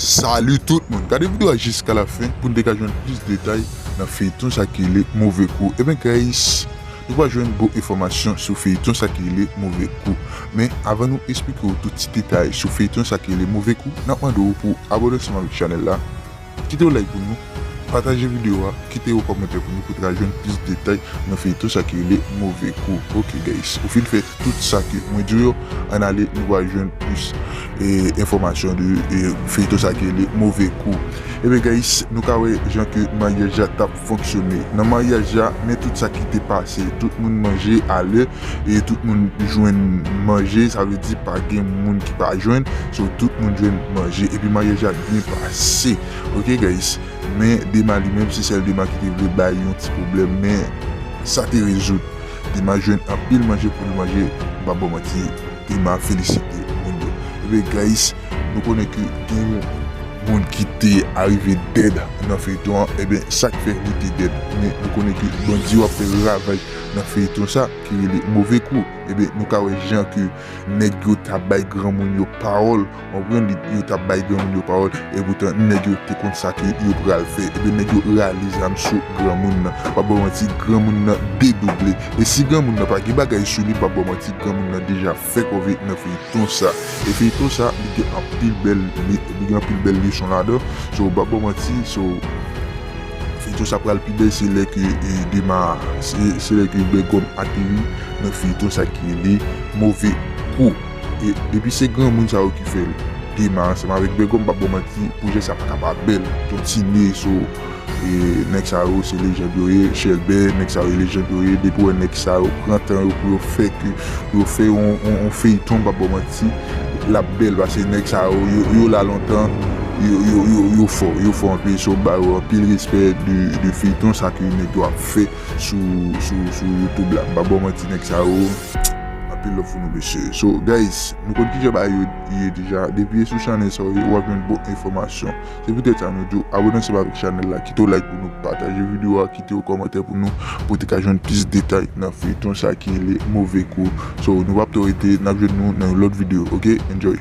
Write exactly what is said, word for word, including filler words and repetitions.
Salut tout moun, gade videyo a jiska la fen pou n te ka jwenn plis detay nan feyton sa ki rele Move Kou. Ebyen guys, nou va jwenn bon enfòmasyon sou feyton sa ki rele Move Kou. Men avan nou esplike w tout ti detay sou feyton sa ki rele Move Kou, n ap mande w pou abòne ansanm avèk chanèl la, kite yon like pou nou, pataje videyo a, kite yon kòmantè pou nou, pou n ka jwenn plis detay nan feyton sa ki rele Move Kou. Ok guys, ou fin fè tout sa ke mwen di w yo, ann ale, nou va jwenn plis e, enfòmasyon de e, feyton sa ki rele Move Kou. Ebyen guys, nou ka wè jan ke maryaj la t ap fonksyone. Nan maryaj la, men tout sa ki te pase, tout moun manje alè, e tout moun jwenn manje, sa vle di pa gen moun ki pa jwenn, so tout moun jwenn manje, epi maryaj la byen pase. Ok guys, men Dema li menm, se sèl Dema ki te vle bay yon ti pwoblèm, men sa te rezoud. Dema jwenn anpil manje pou l manje, m pa ba w manti, Dema felisite moun yo. Ebyen guys, nou konnen ke gen yon moun ki te arive dèd nan feyton an, ebyen sa k fè li te dèd. Men nou konnen ke bandi yo ap fè ravaj nan feyton sa ki rele Move Kou. Ebyen nou ka wè jan ke nèg yo t ap bay granmoun yo pawòl, w konprann, yo t ap bay granmoun yo pawòl, epoutan nèg yo te konn sa ke yo pral fè. Ebyen nèg yo rale zam sou granmoun nan. M pa ba w manti, granmoun nan dedouble. E si granmoun nan pa gen bagay sou li, m pa ba w manti, granmoun nan deja fè kòve nan feyton sa. E feyton sa, li gen anpil bèl, li, li gen anpil bèl leson ladan. So, m pa ba w manti, so, feyton sa pral pi bèl, se lè ke e, Dema, se, se lè ke Bègòm ateri nan feyton sa ki rele Move Kou. E depi se granmoun sa yo ki fè l, Dema ansanm avèk Bègòm, m pa ba w manti, pwojè sa pa ka pa bèl. Ton Tine, so, e nèg sa yo se lejann yo ye, Chèlbè, nèg sa yo lejann yo ye. Depi w wè nèg sa yo pran tan yo pou yo fè ke, pou yo fè yon, yon, yon feyton, m pa ba w manti, l ap bèl, paske nèg sa yo, yo, yo la lontan, yo, yo, yo, yo fò, yo fò anpil, so m ba yo anpil respè de, de feyton sa ke nèg yo ap fè sou, sou, sou YouTube la. M pa ba w manti, nèg sa yo, anpil love pou nou mesye. So guys, nou konn kijan bagay yo ye deja. Depi e sou chanèl sa w ye, w ap jwenn bon enfòmasyon. Se poutèt sa nou di w abòne ansanm avèk chanèl la, kite yon like pou nou, pataje videyo a, kite yon kòmantè pou nou, pou te ka jwenn plis detay nan feyton sa ki rele Move Kou. So nou p ap twò rete, n ap jwenn nou nan yon lòt videyo, ok? Enjoy.